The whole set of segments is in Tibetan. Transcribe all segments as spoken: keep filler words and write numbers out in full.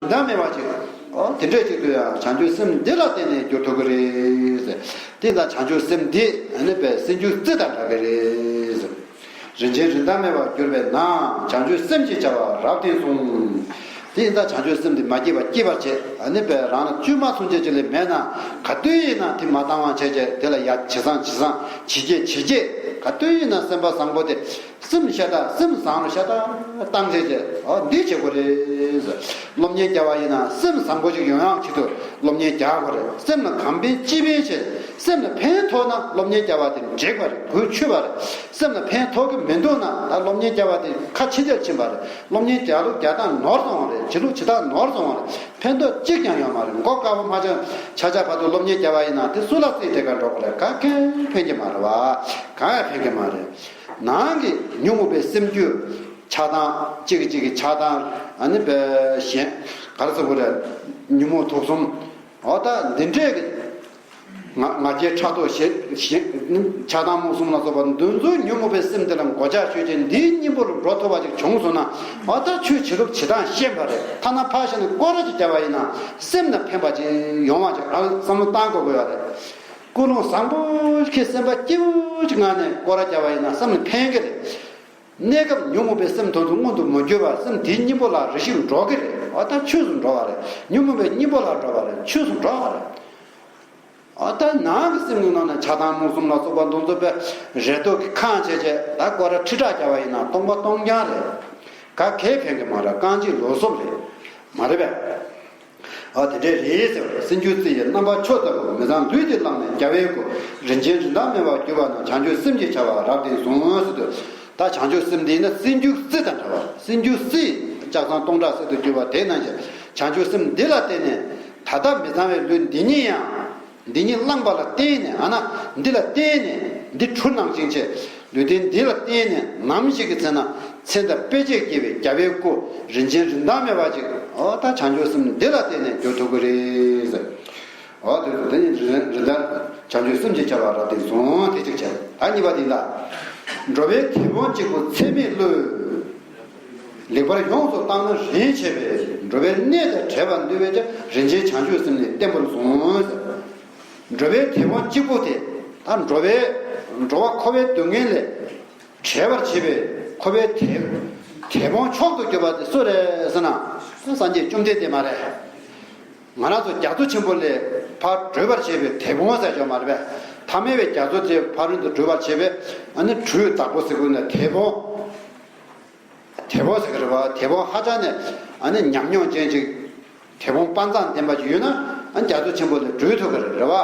འདའ་མེད་པ་ཅིག་ཨོ་དེ་འདྲས་ཅིག་ཏུ་ཡང་བྱང་ཆུབ་སེམས་འདི་ལ་བརྟེན་ནས་འགྱུར་ཐུབ་ཀྱི་རེད། དེ་ལ་བྱང་ཆུབ་སེམས་འདི་ཨ་ནི་པའི་སེམས་རྒྱུད་རྩི་དང་འདྲ་གི་རེད། རིན་ཆེན་རིན་ཐང་མེད་པར་གྱུར་པས་ན། བྱང་ཆུབ་སེམས་ཀྱི་བྱ་བ་རབ་བརྟན་གསུངས། དེ་ཡིན་ཙང་བྱང་ཆུབ་སེམས་འདི་མ་སྐྱེས་པ་སྐྱེས་པར་བྱེད། ཨ་ནི་པའི་རང་ལ་བཅོས་མ་མཚུངས་ཆེ་ཅིག་ལས་མེད་ན་ག་དུས་ཡིན་ན་དེ་མ་བཏང་བ་བྱས་བྱས་དེ་ལ་ཡ་ཇེ་བཟང་ཇེ་བཟང་ཇེ་རྒྱས་ཇེ་རྒྱས། ག་དུས་ཡིན་ན་སེམས་པ་བཟང་པོ་དེ། སེམས་ཤ་སྟག་སེམས་བཟང་རུ་ཤ་སྟག་བཏང་བྱས་བྱས་ཨོ་འདི་བྱེད་དགོས་རེད། སློབ་གཉེར་བརྒྱབ་པ་ཡིན་ན་སེམས་བཟང་པོ་ཞིག་ཡོང་ཡག་ཆེད་དུ་སློབ་གཉེར་རྒྱག་དགོས་རེད། སེམས་ལ་གང་ཕན་ཅི་ཕན་བྱས་སེམས་ལ་ཕན་ཐོགས་ན་སློབ་གཉེར་བརྒྱབ་པ་དེ་འགྲིག་པ་རེད། གུས་ཆུད་པ་རེད། སེམས་ལ་ཕན་ཐོགས་ཀྱི་མི་འདུག་ན་ད་སློབ་གཉེར་བརྒྱབ་པ་དེ་ཁ་ཕྱི་ལྟར་ཕྱིན་པ་རེད། སློབ་གཉེར་རྒྱག་ལུགས་རྒྱག་སྟངས་ནོར་སོང་བ་རེད། བྱེད་ལུགས་བྱེད་སྟངས་ནོར་སོང་བ་རེད། ཕན་ཐོགས་གཅིག་ཀྱང་ཡོད་མ་རེད། མགོ་དཀར་པོ་མ་ཆག་ཆ་ཆ་བར་དུ་སློབ་གཉེར་བརྒྱབ་པ་ཡིན་ན་དེ་སུ་ལ་རྩིས་སྤྲད་ག་འགྲོ་དགོས་རེད། ག་གེ་ཕན་གྱི་མ་རེད་བ། གང་ཡང་ཕན་གྱི་མ་རེད། ནང་གི་ཉོན་མོངས་པའི་སེམས་རྒྱུད་ཆགས་སྡང་གཅིག་གིས་གཅིག་གིས་ཆགས་སྡང་ཨ་ནི་པའི་གཞན་ག་རེ་ཟེར་དགོས་རེད། ཉོན་མོངས་དུག་གསུམ་འོ་ད་འདི་འདྲས་ཀྱི་ང་ང་རྒྱལ་ཕྲག་དོག་ཞེ་ཞེ་ཆགས་སྡང་རྨུགས་གསུམ་ལ་སོགས་པ་འདི་ཚོའི་ཉོན་མོངས་པའི་སེམས་དེ་ལ་མགོ་ལྕག་གཞུས་བྱས་འདིའི་སྙིང་པོ་ལ་འགྲོ་ཐུབ་པ་ཅིག་བྱུང་སོང་ན་འོ་ད་ཆོས་བྱེད་ལུགས་བྱེད་སྟངས་ཤེས་པ་རེད། ཐ་ན་ཕར་བཞག་ནས་སྐོར་ར་ཅིག་བརྒྱབ་པ་ཡིན་ན་སེམས་ལ་ཕན་པ་ཅིག་ཡོང་བ་ཅིག་ཨ་བསམ་བློ་བཏང་དགོས་དགོས་ཡ་རེད། ཀུན་སློང་བཟང་པོ་ཞིག་གི་སེམས་པ་སྐྱིད་པོ་ཞིག་ངང་ནས་སྐོར་ར་བརྒྱབ་པ་ཡིན་ན་བསམ་ནས་ཕན་གི་རེད། གནས་སྐབས་ཉོན་མོངས་པའི་སེམས་དོན་དུ་མངོན་དུ་མ་གྱུར་བར་སེམས་དེའི་སྙིང་པོ་ལ་རེ་ཞིག་འགྲོ་གི་རེད། འོ་ད་ཆོས་སུ་འགྲོ་བ་རེད། ཉོན་མོངས་པའི་སྙིང་པོ་ལ་འགྲོ་བ་རེད། ཆོས་སུ་འགྲོ་བ་རེད། འོ་ད་ནང་གི་སེམས་ཀྱི་ནང་ན་ཆགས་སྡང་རྨུགས་གསུམ་ལ་སོགས་པ་འདུ་འཛི་པའི་རེ་དོགས་ཀྱིས་ཁེངས་བྱས་བྱས་ད་སྐོར་ར་ཁྲི་ཕྲག་བརྒྱབ་པ་ཡིན་ན་སྟོང་པ་སྟོང་རྐྱང་རེད། ག་གེ་ཕན་གི་མ་རེད། རྐང་རྗེས་ལོ་སོབ་རེད། མ་རེད་པས། ཨ་དེ་འདྲས་རེད་ཟེར་བ་རེད། སེམས་རྒྱུད་རྩི་ཡི་རྣམ་པ་མཆོག་ལྟ་བུ་མི་ཚངས་ལུས་འདི་བླངས་ནས་རྒྱལ་བའི་སྐུ། རིན་ཆེན་རིན་ཐང་མེད་པར་གྱུར་པ་ན། བྱང་ཆུབ་སེམས་ཀྱི་བྱ་བ་རབ་བརྟན་གསུངས་ཟེར་དུས། ད་བྱང་ཆུབ་སེམས་འདི་ནི་སེམས་རྒྱུད་རྩི་དང་འདྲ་བ། སེམས་རྒྱུད་རྩི་ལྕགས་ཟངས་སྟོང་ཕྲག་གསེར་དུ་གྱུར་པ་དེ་ནང་བཞིན་བྱང་ཆུབ་སེམས་འདི་ལ་བརྟེན་ནས་ད་ལྟ་མི་ཚངས་པའི་ལུས་འདི་ཉིད་ཡང་། འདི་ཉིད་བླངས་པ་ལ་བརྟེན་ནས་ཨ་ན་འདི་ལ་བརྟེན་ནས་འདི་གྲུ་ནང་བཞིན་བྱས། ལུས་རྟེན་འདི་ལ་བརྟེན་ནས་ནམ་ཞིག་གི་ཚེ་ན་མཚན་དང་དཔེ་བྱད་བརྒྱན་པའི་རྒྱལ་བའི་སྐུ་རིན་ཆེན་རིན་ཐང་མེད་པ་ཅིག་འོ་ད་བྱང་ཆུབ་སེམས་འདི་ལ་བརྟེན་ནས་འགྱུར་ཐུབ་ཀྱི་རེད་ཟེར། འོ་དེ་ཚོ་དེ་ནི་རིན་རིན་ཐང་བྱང་ཆུབ་སེམས་ཀྱི་བྱ་བ་རབ་བརྟན་གསུངས་དེ་གཅིག་བྱས། ད་གཉིས་པ་འདི་ལ། འགྲོ་བའི་དེད་དཔོན་གཅིག་པུ་ཚད་མེད་བློས། ལེགས་པར་ཡོངས་སུ་བརྟགས་ན་རིན་ཆེ་བས། འགྲོ་བའི་གནས་དང་བྲལ་བར་འདོད་པས་ཀྱང་རིན་ཆེན་བྱང་ཆུབ་སེམས་ནི་བརྟན་པར་གསུངས། འགྲོ་བའི་དེད་དཔོན་གཅིག་པུ་དེ་ད་འགྲོ་བའི་འགྲོ་བ་འཁོར་བའི་སྡུག་བསྔལ་ལས་བྲལ་བར་བྱེད་པའི་འཁོར་བའི་དེད་དེད་དཔོན་མཆོག་ཏུ་གྱུར་པ་དེ་སུ་རེད་ཟེར་ན་སངས་རྒྱས་བཅོམ་ལྡན་འདས་མ་རེད། ང་རང་ཚོ་རྒྱ་མཚོ་ཆེན་པོ་ལས་ཕར་བགྲོད་པར་བྱེད་པའི་དེད་དཔོན་ཟེར་ཆོག་མ་རེད་པས། ཐ་མལ་པའི་རྒྱ་མཚོ་དེ་ཕ་རོལ་ཏུ་བགྲོད་པར་བྱེད་པའི་ཨ་ནི་གྲུའི་བདག་པོ་ཟེར་དགོས་ན་དེད་དཔོན། དེད་དཔོན་ཟེར་གི་རེད་བ། དེད་དཔོན་ཧ་ཅང་ནས་ཨ་ནི་ཉམས་མྱོང་ཅན་ཅིག་དེད་དཔོན་དཔའ་མཛངས་ལྡན་པ་ཅིག་ཡོད་ན་ཨ་ནི་རྒྱ་མཚོ་ཆེན་པོ་ལས་བགྲོད་ཐུབ་ཀྱི་རེད་རེད་བ།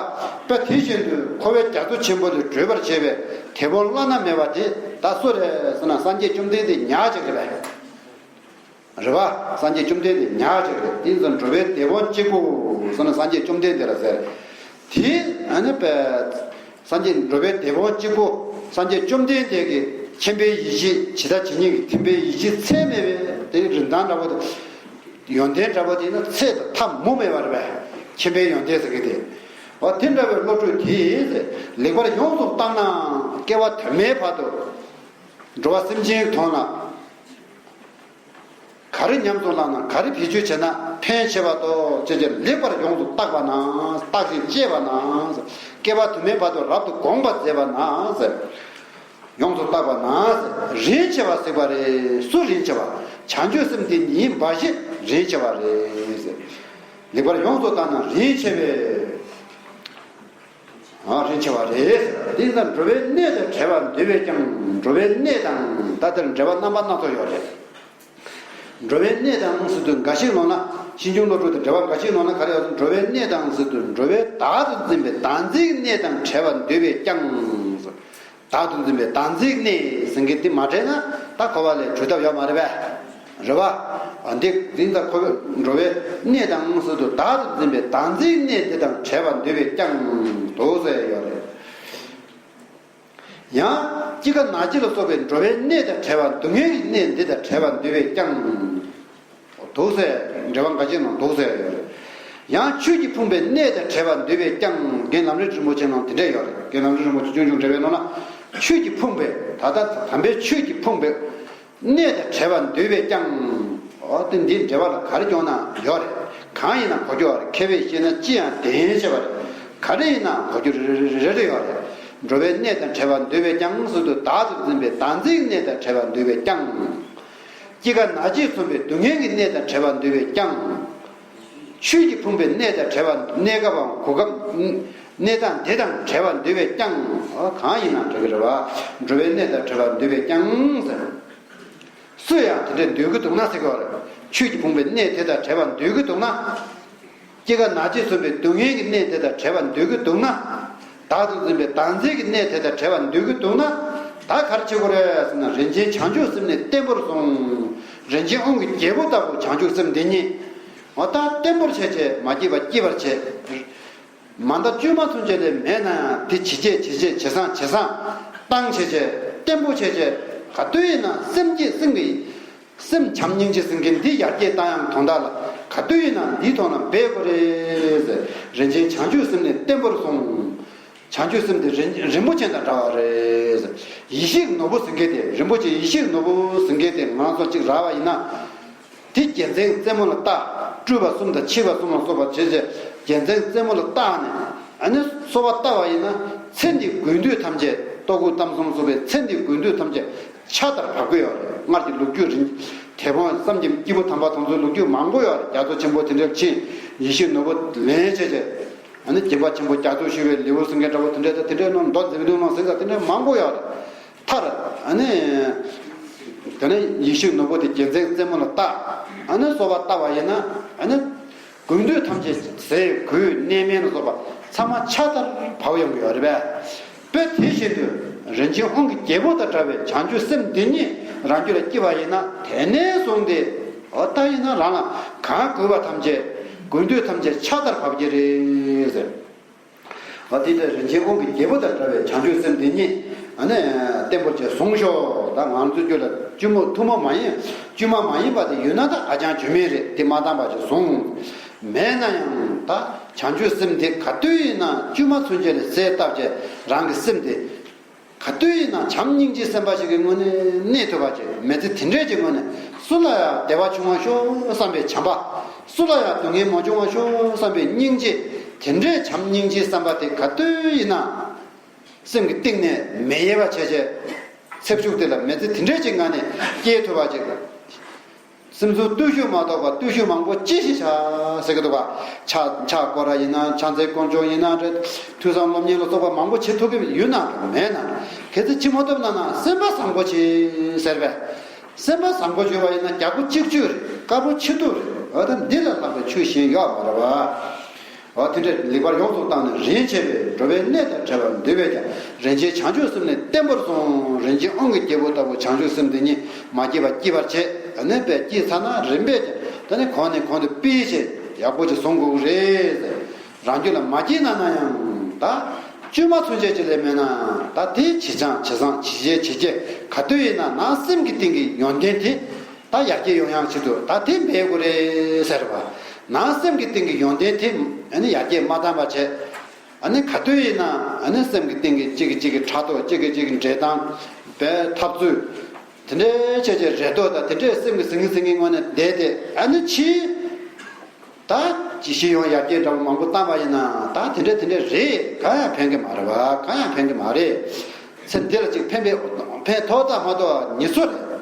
དཔེ་དེ་བཞིན་དུ་འཁོར་བའི་རྒྱ་མཚོ་ཆེན་པོ་ལས་བགྲོད་པར་བྱེད་པའི་དེད་དཔོན་བླ་ན་མེད་པ་དེ་ད་སུ་རེད་ཟེར་ན་སངས་རྒྱས་བཅོམ་ལྡན་འདས་ཉག་གཅིག་རེད་པས། རེད་བ། སངས་རྒྱས་བཅོམ་ལྡན་འདས་ཉག་གཅིག་རེད། དེ་ཡིན་ཙང་འགྲོ་བའི་དེད་དཔོན་གཅིག་པུ་ཟེར་ན་སངས་རྒྱས་བཅོམ་ལྡན་འདས་ལ་ཟེར། དེ་ཨ་ནི་པས། སངས་རྒྱས་འགྲོ་བའི་དེད་དཔོན་གཅིག་པུ་སངས་རྒྱས་བཅོམ་ལྡན་འདས་ཀྱི་མཁྱེན་པའི་ཡེ་ཤེས་ཇི་ལྟ་ཇི་སྙེད་ཀྱི་མཁྱེན་པའི་ཡེ་ཤེས་ཚད་མེད་པའི་དེའི་རིན་ཐང་འདྲ་པོ་དེ། ཡོན་ཏན་འདྲ་པོ་དེ་ནི་ཚད་དང་ཐ་མུ་མེད་པ་རེད་པས། མཁྱེན་པའི་ཡོན་ཏན་ཟེར་གི་དེ། འོ་དེ་འདྲ་བའི་བློ་གྲོས་དེས་ལེགས་པར་ཡོངས་སུ་བརྟགས་ན་སྐྱེ་བ་དུ་མའི་བར་དུ། འགྲོ་བ་སེམས་ཅན་གྱི་དོན་ལ། ག་རེ་ཉམས་སུ་བླངས་ན་ག་རེ་བེད་སྤྱོད་བྱས་ན་ཕན་ཆེ་བ་དོ་ཅེས་བྱས་ལེགས་པར་ཡོངས་སུ་བརྟགས་པ་ན་བརྟགས་ཤིང་དཔྱད་པ་ན་སྐྱེ་བ་དུ་མའི་བར་དུ་རབ་ཏུ་གོམས་པར་མཛད་པ་ན་ཟེར། ཡོངས་སུ་བརྟགས་པ་ན་ཟེར་རིན་ཆེ་བ་གཟིགས་པ་རེད། སུ་རིན་ཆེ་བ། བྱང་ཆུབ་སེམས་དེ་ཉིད་འབའ་ཞིག་རིན་ཆེ་བ་རེད་ཟེར། ལེགས་པར་ཡོངས་སུ་བརྟགས་ན་རིན་ཆེ་བས། ཨ་རིན་ཆེ་བ་རེད། དེ་ཡིན་ཙང་འགྲོ་བའི་གནས་དང་བྲལ་བར་འདོད་པས་ཀྱང་འགྲོ་བའི་གནས་དང་ད་ལྟར་འབྲེལ་བ་རྣམ་པ་སྣ་ཚོགས་ཡོད་རེད། འགྲོ་བའི་གནས་དང་ཟེར་དུས་འགའ་ཞིག་ནང་ན་ཤེས་འབྱུང་བློ་གྲོས་དང་འབྲེལ་བ་འགའ་ཞིག་ནང་ན་ག་རེ་ཡོད་ཟེར་འགྲོ་བའི་གནས་དང་ཟེར་དུས་འགྲོ་བའི་བདག་ཏུ་འཛིན་པའི་བདག་འཛིན་གྱི་གནས་དང་བྲལ་བར་འདོད་པས་ཀྱང་ཟེར། བདག་ཏུ་འཛིན་པའི་བདག་འཛིན་གནས་ཟེར་མཁན་དེ་མ་བྲལ་ན་ད་འཁོར་བ་ལས་གྲོལ་ཐབས་ཡོད་མ་རེད་པས། རེད་བ། འདི་འཛིན་དང་འཁོར་བའི་འགྲོ་བའི་གནས་དང་ཟེར་དུས་བདག་ཏུ་འཛིན་པའི་བདག་འཛིན་གནས་འདི་དང་བྲལ་བར་འདོད་པས་ཀྱང་འདུག་ཟེར་ཡོད་རེད། ཡང་སྐྱེ་རྒ་ན་འཆི་ལ་སོགས་པའི་འགྲོ་བའི་གནས་དང་བྲལ་བར་སྡུག་བསྔལ་གྱི་གནས་འདི་དང་བྲལ་བར་འདོད་པས་ཀྱང་། འདུག་ཟེར་འགྲེལ་པ་འགའ་ཞིག་ནང་འདུག་ཟེར་ཡོད་རེད། ཡང་ཆོས་ཀྱིས་ཕོངས་པའི་གནས་དང་བྲལ་བར་འདོད་པས་ཀྱང་རྒན་ལམ་རིམ་རིན་པོ་ཆེ་ནང་དེ་འདྲས་ཡོད་རེད། རྒན་ལམ་རིམ་རིན་པོ་ཆེ་སྤྱོད་འཇུག་འགྲེལ་པའི་ནང་ན་ཆོས་ཀྱིས་ཕོངས་པའི་ད་ལྟ་དམ་པའི་ཆོས་ཀྱིས་ཕོངས་པའི་གནས་དང་བྲལ་བར་འདོད་པས་ཀྱང་ འོ་དེ་འདི་འགྲེལ་པ་ལ་ག་རེ་བྱུང་ན་ཡོད་རེད། གང་ཡིན་ན་གོ་རྒྱུ་བ་རེད། མཁས་པས་ཤེས་ན་ཅི་ཡང་བདེན་ཞེས་པ་རེད། ག་རེ་ཡིན་ན་གོ་རྒྱུ་རེ་རེ་རེ་རེ་ཡོད་རེད། འགྲོ་བའི་གནས་དང་བྲལ་བར་འདོད་པས་ཀྱང་ཟེར་དུས་བདག་ཏུ་འཛིན་པའི་བདག་འཛིན་གྱི་གནས་དང་བྲལ་བར་འདོད་པས་ཀྱང་། སྐྱེ་རྒ་ན་འཆིས་མཚོན་པའི་སྡུག་བསྔལ་གྱི་གནས་དང་བྲལ་བར་འདོད་པས་ཀྱང་། ཆོས་ཀྱིས་ཕུང་པའི་གནས་དང་བྲལ་བར་གནས་སྐབས་གོ་སྐབས་གནས་སྟངས་དེ་དང་བྲལ་བར་འདོད་པས་ཀྱང་། གང་ཡིན་ན་འགྲོ་གི་རེད་བ། འགྲོ་བའི་གནས་དང་བྲལ་བར་འདོད་པས་ཀྱང་ཟེར། སུ་ཡང་དེ་འདྲའི་འདོད་ཀྱི་འདུག་ན་ཟེར་གྱི་བ་རེད། ཆོས་ཀྱིས་ཕུང་པའི་གནས་དེ་དང་བྲལ་བར་འདོད་ཀྱི་འདུག་ན། སྐྱེ་རྒ་ན་འཆིས་མཚོན་པའི་སྡུག་བསྔལ་གྱི་གནས་དེ་དང་བྲལ་བར་འདོད་ཀྱི་འདུག་ན། བདག་ཏུ་འཛིན་པའི་བདག་འཛིན་གྱི་གནས་དེ་དང་བྲལ་བར་འདོད་ཀྱི་འདུག་ན། ད་ག་རེ་བྱེད་དགོས་རེད་ཟེར་ན། རིན་ཆེན་བྱང་ཆུབ་སེམས་ནི་བརྟན་པོར་བཟུང་། རིན་ཆེན་དབང་གི་རྒྱལ་པོ་ལྟ་བུ་བྱང་ཆུབ་སེམས་འདི་ཉིད། འོ་ད་བརྟན་པོར་བྱས་བྱས་མ་སྐྱེས་པ་སྐྱེས་པར་བྱས། མ་མཐའ་བཅོས་མ་མཚོན་བྱེད་ལས་མེད་ན་ཡང་དེ་ཇེ་ཆེ་ཇེ་ཆེ་ཇེ་བཟང་ཇེ་བཟང་བཏང་བྱས་བྱས་བརྟན་པོ་བྱས་བྱས། ག་དུས་ཡིན་ན་སེམས་བསྐྱེད་སེམས་ཀྱི་སེམས་བྱམས་སྙིང་རྗེ་སེམས་ཀྱི་འདི་ཡར་རྒྱས་བཏང་ཡང་དོན་དག་ལ་ག་དུས་ཡིན་ན་འདིའི་ཐོག་ན་འབད་དགོས་རེད་ཟེར། རིན་ཆེན་བྱང་ཆུབ་སེམས་ནི་བརྟན་པོར་བཟུང་། བྱང་ཆུབ་སེམས་དེ་རིན་རིན་པོ་ཆེ་དང་འདྲ་བ་རེད་ཟེར། ཡེ་ཤེས་ནོར་བུ་ཟེར་མཁན་དེ། རིན་པོ་ཆེ་ཡེ་ཤེས་ནོར་བུ་ཟེར་མཁན་དེ་ང་ཚོ་གཅིག་རག་པ་ཡིན་ན། དེ་རྒྱལ་མཚན་རྩེ་མོ་ལ་བཏགས། སྤྲུལ་པ་གསུམ་དང་ཕྱི་པ་གསུམ་ལ་སོགས་པ་བྱས་བྱས་རྒྱལ་མཚན་རྩེ་མོ་ལ་བཏགས་ནས། ཨ་ནི་གསོལ་བ་བཏབ་པ་ཡིན་ན་ཚེ་འདིའི་དགོས་འདོད་ཐམས་ཅད། ལྟོ་གོས་གཏམ་གསུམ་སོགས་པའི་ཚེ་འདིའི་དགོས་འདོད་ཐམས་ཅད་ཆར་ལྟར་བབས་ཀྱི་ཡོད་རེད། སྔར་གྱི་ལོ་རྒྱུས་རིང་། དེ་བོ་བསམ་གྱིས་སྐྱེས་བུ་དམ་པ་དེ་ཚོའི་ལོ་རྒྱུས་མང་པོ་ཡོད་རེད། རྒྱ་མཚོ་ཆེན་པོ་དེ་འདྲར་ཕྱིན། ཡེ་ཤེས་ནོར་བུ་ལེན་བྱས་བྱས། ཨ་ནི་སྦྱིན་པ་ཆེན་པོ་རྒྱ་མཚོ་བཞུ་བའི་ལེའུ་ཟེར་མཁན་འདྲ་བོ་དེ་འདྲ་དང་། དེ་འདྲའི་ནང་མདོ་མཛངས་བསྡུས་ནང་ཟེར་ས་དེ་འདྲ་མང་པོ་ཡོད་རེད། མཐར་ཨ་ནི་དེ་ནས་ཡེ་ཤེས་ནོར་བུ་དེ་རྒྱལ་མཚན་རྩེ་མོ་ལ་བཏགས། ཨ་ནི་གསོལ་བ་བཏབ་པ་ཡིན་ན། ཨ་ནི་དགོས་འདོད་ཐམས་ཅད་ཟས་གོས་གནས་མལ་ལ་སོགས་པ་ཚང་མ་ཆར་ལྟར་བབས་ཡོང་གི་ཡོད་རེད་པས། དཔེ་དེ་བཞིན་དུ་རིན་ཆེན་དབང་གི་རྒྱལ་པོ་དང་འདྲ་བའི་བྱང་ཆུབ་སེམས་འདི་ཉིད་རང་རྒྱུད་ལ་སྐྱེས་པ་ཡིན་ན། དེ་ནས་བཟུང་སྟེ། འོ་ད་ཡིན་ན་རང་ལ་གང་དགོས་པ་ཐམས་ཅད། དགོས་འདོད་ཐམས་ཅད་ཆར་ལྟར་བབས་ཀྱི་རེད་ཟེར། འོ་དེ་ལྟར་རིན་ཆེན་དབང་གི་རྒྱལ་པོ་དང་འདྲ་བའི་བྱང་ཆུབ་སེམས་འདི་ཉིད། ཨ་ནི་བརྟན་པོ་བྱས་བཟུང་ཤོག་ད་ང་ཚོའི་རྒྱུད་ལ་བཅོས་མ་ཐུན་མོང་མ་ཡིན། བཅོས་མ་མ་ཡིན་པ་དེ་ཡོད་ན་ད་ཧ་ཅང་བཅོས་མིན་རེད། དེ་མ་བཏང་བ་ཅིག་བཟུང་། མེད་ན་ཡང་ད་བྱང་ཆུབ་སེམས་དེ་ག་དུས་ཡིན་ན་བཅོས་མ་མཚོན་བྱེད་ལ་ཟས་བཏབ་བྱས་རང་གི་སེམས་དེ། ག་དུས་ཡིན་ན་བྱམས་སྙིང་རྗེ་སེམས་དཔའ་ཞིག་གི་ངོས་ནས་གནས་ཐུབ་པ་ཅིག་མི་ཚེ་དེ་འདྲས་ཀྱི་ངོས་ནས་སུ་ལ་ཡང་བདེ་བ་བྱུང་བ་ཤོག་བསམ་པའི་བྱམས་པ། སུ་ལ་ཡང་སྡུག་བསྔལ་མ་བྱུང་བ་ཤོག་བསམ་པའི་སྙིང་རྗེ། དེ་འདྲའི་བྱམས་སྙིང་རྗེ་སེམས་དཔའ་དེ་ག་དུས་ཡིན་ན་སེམས་ཀྱི་གཏིང་ནས་མི་གཡེལ་བ་བྱས་བྱས། ཚེ་ཕྱུག་དེ་ལ་མི་ཚེ་དེ་འདྲས་ཀྱི་ངང་ནས་སྐྱེལ་ཐུབ་པ་ཅིག་སེམས་ཚོར་བརྟུལ་ཞུགས་མ་གཏོགས་པ་བརྟུལ་ཞུགས་མང་པོ་ཅི་ཞིག་བྱ་ཟེར་གི་འདུག་ག་ཕྱག་ཕྱག་སྐོར་ར་ཡིན་ན། ཕྱག་འཚལ་དཀོན་མཆོག་ཡིན་ན་རེད། ཐོས་བསམ་སློབ་གཉེར་ལ་སོགས་པ་མང་པོ་བྱེད་ཐུབ་ཀྱི་ཡོད་ན་མེད་ན། གལ་སྲིད་བྱེད་མ་ཐུབ་ན་ན་སེམས་པ་བཟང་པོ་བྱེད་ཟེར་བས། སེམས་པ་བཟང་པོ་བྱེད་པ་ཡིན་ན་རྒྱལ་པོ་གཅིག་གཅོད་རེད། དཀར་པོ་ཆེ་ཐུབ་རེད། འོ་ད་འདི་ལས་ལྷག་པའི་ཆོས་གཞན་ཡོད་མ་རེད་བ། འོ་དེ་འདྲ་ལེགས་པར་ཡོངས་སུ་བརྟགས་ནས། རིན་ཆེ་བའི་འགྲོ་བའི་གནས་དང་བྲལ་བར་འདོད་པས་ཀྱང་། རིན་ཆེན་བྱང་ཆུབ་སེམས་ནི་བརྟན་པོར་བཟུང་། རིན་ཆེན་དབང་གི་རྒྱལ་པོ་ལྟ་བུ་བྱང་ཆུབ་སེམས་འདི་ཉིད་མ་སྐྱེས་པ་སྐྱེས་པར་བྱེད། ཨ་ནི་དཔེ་སྐྱེས་ཚར་ན་རིམ་པས་ཀྱང་ད་ནི་གོང་ནས་གོང་དུ་སྤེལ་བྱས་ཡག་པོ་ཅིག་བཟུང་དགོས་རེད། རང་རྒྱུད་ལ་མ་སྐྱེས་ན་ན་ཡང་ད་བཅོས་མ་མཚོན་བྱེད་ཅིག་ལས་མེད་ན། ད་དེ་ཇེ་ཆུང་ཇེ་བཟང་ཇེ་ཆེ་ཇེ་ཆེ་ག་དུས་ཡིན་ན་ན་སེམས་ཀྱི་གཏིང་གི་ཡོན་ཏན་དེ། ད་ཡར་རྒྱས་ཡོང་ཡག་ཆེད་དུ་ད་དེ་འབད་དགོས་རེད་ཟེར་བ། ནང་སེམས་ཀྱི་སྟེང་གི་ཡོན་ཏན་དེ་ཨ་ནི་ཡར་རྒྱས་མ་བཏང་བ་བྱས། ཨ་ནི་ག་དུས་ཡིན་ན་ཨ་ནི་སེམས་ཀྱི་སྟེང་གི་གཅིག་གིས་གཅིག་གི་ཕྲག་དོག་གཅིག་གིས་གཅིག་གི་འདྲེས་སྟངས། འབད་འཐབ་རྩོད། དེ་འདྲའི་བྱས་བྱས་རེ་དོགས་དང་དེ་འདྲའི་སེམས་ཀྱི་ཟིང་ངེ་ཟིང་ངེའི་ངོས་ནས་བསྡད་དེ། ཨ་ནི་ཕྱིས་ད་ཅི་ཤེས་ཡོན་ཡར་རྒྱས་འདྲ་བོ་མང་པོ་བཏང་བ་ཡིན་ན་ད་དེ་འདྲ་དེ་འདྲ་རེད། གང་ཡང་ཕན་གྱི་མ་རེད་བ། གང་ཡང་ཕན་གྱི་མ་རེད། ཚེ་འདི་ལ་ཅིག་ཕན་པའི་ཕན་ཐོགས་ཙམ་མ་གཏོགས་ཉེས་གསོག་རེད།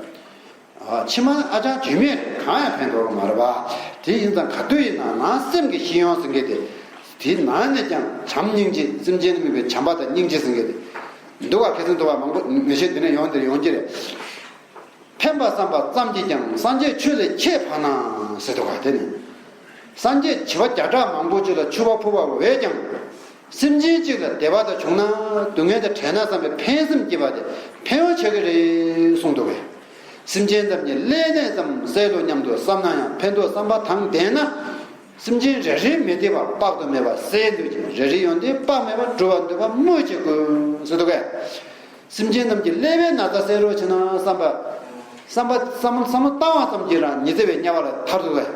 ཨ། ཕྱི་མ་ཨ་ཅང་བྱེད་མེད་རེད། གང་ཡང་ཕན་ཐོགས་ཀྱི་མ་རེད་པ། དེ་ཡིན་ཙང་ག་དུས་ཡིན་ན་ནང་སེམས་ཀྱི་ཤེས་ཡོན་ཟེར་མཁན་དེ། དེའི་ནང་ནས་ཀྱང་བྱམས་སྙིང་རྗེ། སེམས་ཅན་ལ་དམིགས་པའི་བྱམས་པ་དང་སྙིང་རྗེ་ཟེར་མཁན་དེ་འདུག་ག་ཁ་སང་དུ་བ་མང་པོ་མི་ཤེས། འདི་ནས་ཡོང་འདིར་ཡོང་གི་རེད། ཕན་པ་བསམ་པ་ཙམ་གྱིས་ཀྱང་། སངས་རྒྱས་ཆོས་ལས་ཁྱད་འཕགས་ན་ཟེར་འདུག་ག་དེ་ནི། སངས་རྒྱས་བྱེ་བ་བརྒྱ་ཕྲག་མང་པོ་ཅིག་ལ་མཆོད་པ་ཕུལ་བ་བས་ཀྱང་། སེམས་ཅན་གཅིག་ལ་བདེ་བ་དང་བྱུང་ན་སྡུག་བསྔལ་དང་བྲལ་ན་བསམ་པའི་ཕན་སེམས་སྐྱེས་པ་དེ་ཕན་ཡོན་ཆེ་གི་རེད་གསུངས་འདུག་པས། སེམས་ཅན་ཐམས་ཅད་ཀླད་ནད་ཙམ་སེལ་ལོ་སྙམ་དུ་བསམ་ན་ཡང་། ཕན་འདོགས་བསམ་པ་དང་ལྡན་ན། སེམས་ཅན་རེ་རེའི་མི་བདེ་བ་དཔག་ཏུ་མེད་པ་སེལ་འདོད་ཅིང་། རེ་རེའི་ཡོན་ཏན་དཔག་མེད་པ་སྒྲུབ་པར་འདོད་པ་སྨོས་ཅི་དགོས་ཟེར་འདུག་པས། སེམས་ཅན་རྣམས་ཀྱི་ཀླད་པའི་ན་ཚ་སེལ་རོགས་བྱེད་ན་བསམ་པ། བསམ་པ་བསམ་བློ་བསམ་བློ་བཏང་བ་ཙམ་གྱིས་རང་ཉི་ཚེ་བའི་དམྱལ་བ་ལས་ཐར་འདུག་པས།